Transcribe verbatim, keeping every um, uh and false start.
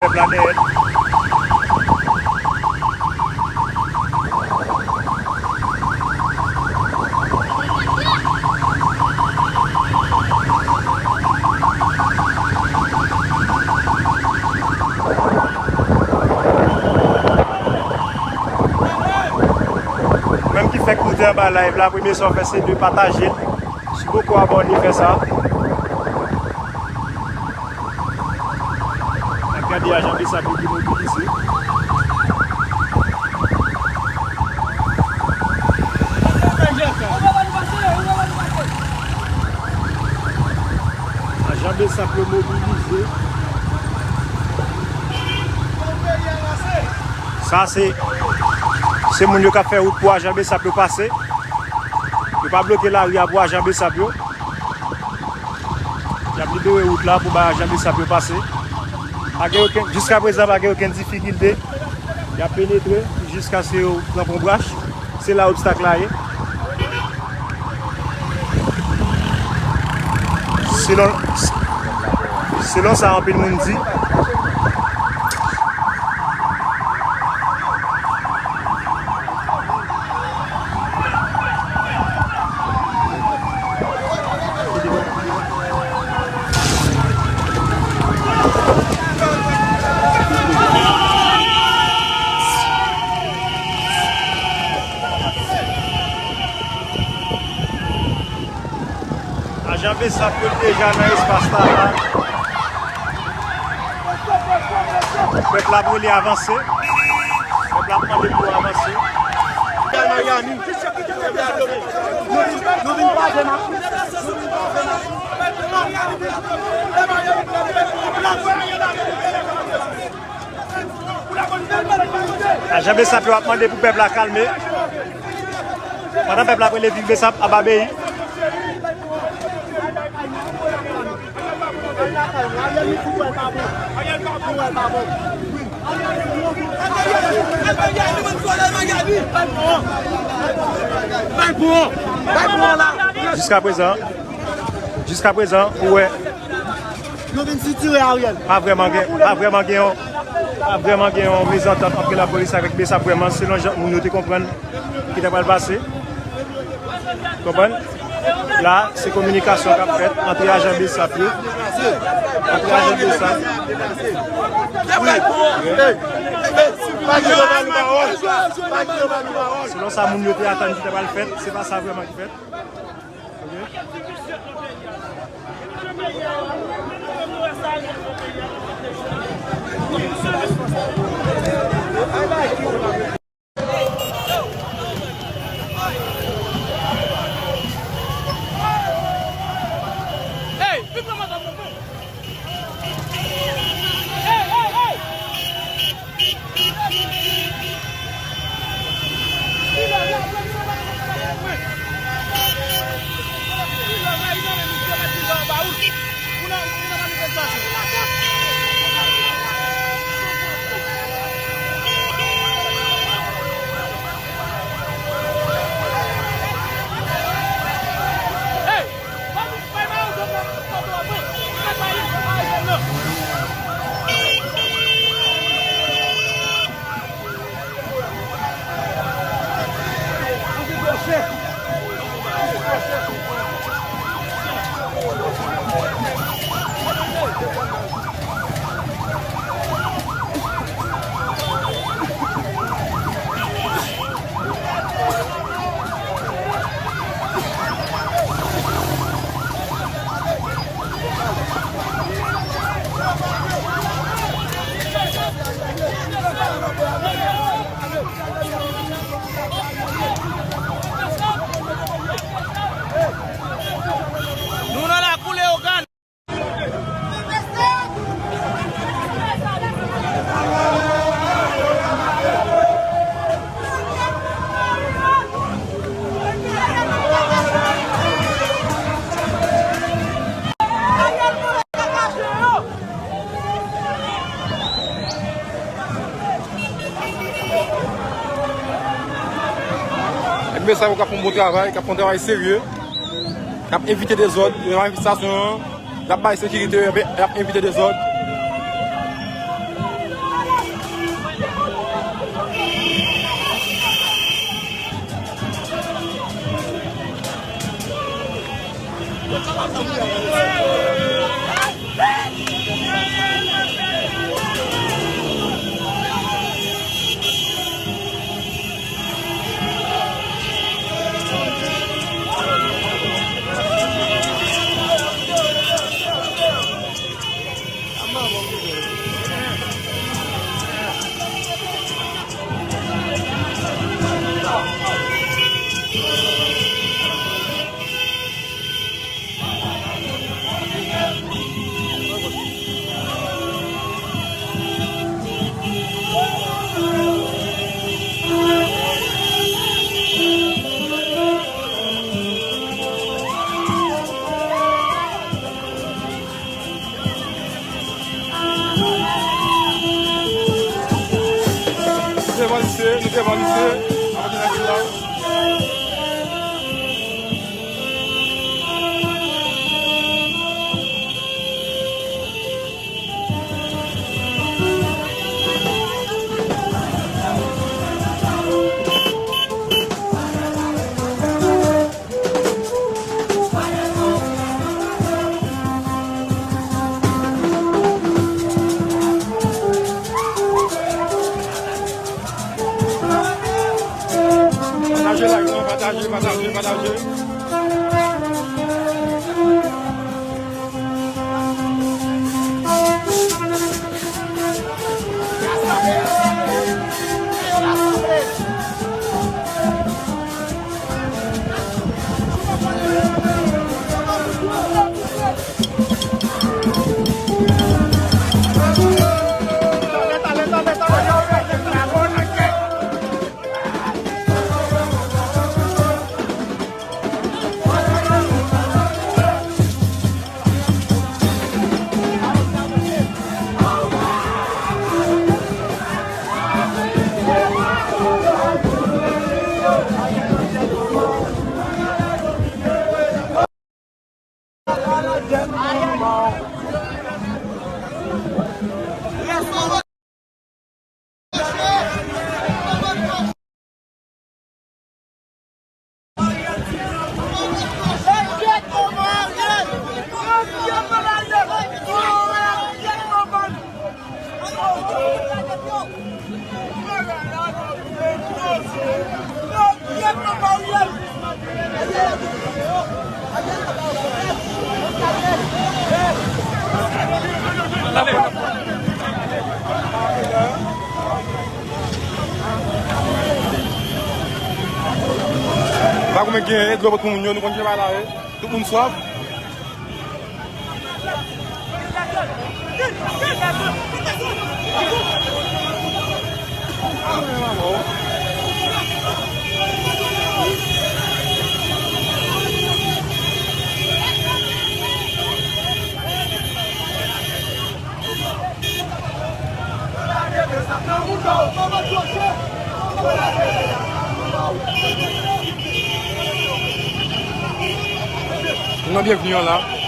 Pèp la dèyè l. Menm ki fèk moute anba live la, premye sa w fè se de pataje l. Si w poko abòne, fè sa. N ap gade ajan BSAP yo ki mobilize. Ajan BSAP yo mobilize. Sa se, se moun yo k ap fè wout pou ajan BSAP yo pase. Yo pa bloke lari a pou ajan BSAP yo. Y ap libere wout la pou bay ajan BSAP yo pase. Pa gen okenn, jiskaprezan, pa gen okenn difikilte. Y ap penetre jiskaske yo pran Pon Brach. Se la obstak la ye. Selon, selon sa anpil moun di. Ajan BSAP yo deja nan espas la. Pèp la ap rele avanse. Pèp la ap mande pou avanse. Ajan BSAP yo ap mande pou pèp la kalme. Pandan pèp la ap rele viv BSAP, ap abeyi. Jiskaprezan, jiskaprezan, ou wè, yo vin sitire Ariel. Pa vrèman gen, pa vrèman gen yon, pa vrèman gen yon mezantant ant lapolis avèk BSAP vrèman, selon jan moun yo te konprann ki ta pral pase. Konprann? La, se kominikasyon k ap fèt ant ajan BSAP yo. Ant ajan BSAP. Selon sa moun yo te atann ki ta pral fèt, se pa sa vrèman ki fèt. Ok? Nou nan lakou Leyogàn. Ebyen, sa yo k ap fè yon bon travay, k ap fè yon travay serye, k ap evite dezòd nan manifestasyon an, y ap bay sekirite, y ap evite dezòd. Nou devan lise, nou devan lise. N ap antre nan vil la. Pataje live lan, pataje, pataje, pataje. Pa koumen gen dlo pou moun yo, nou konn ki bagay la ye. Tout moun swaf. Nou nan Byenvni an la.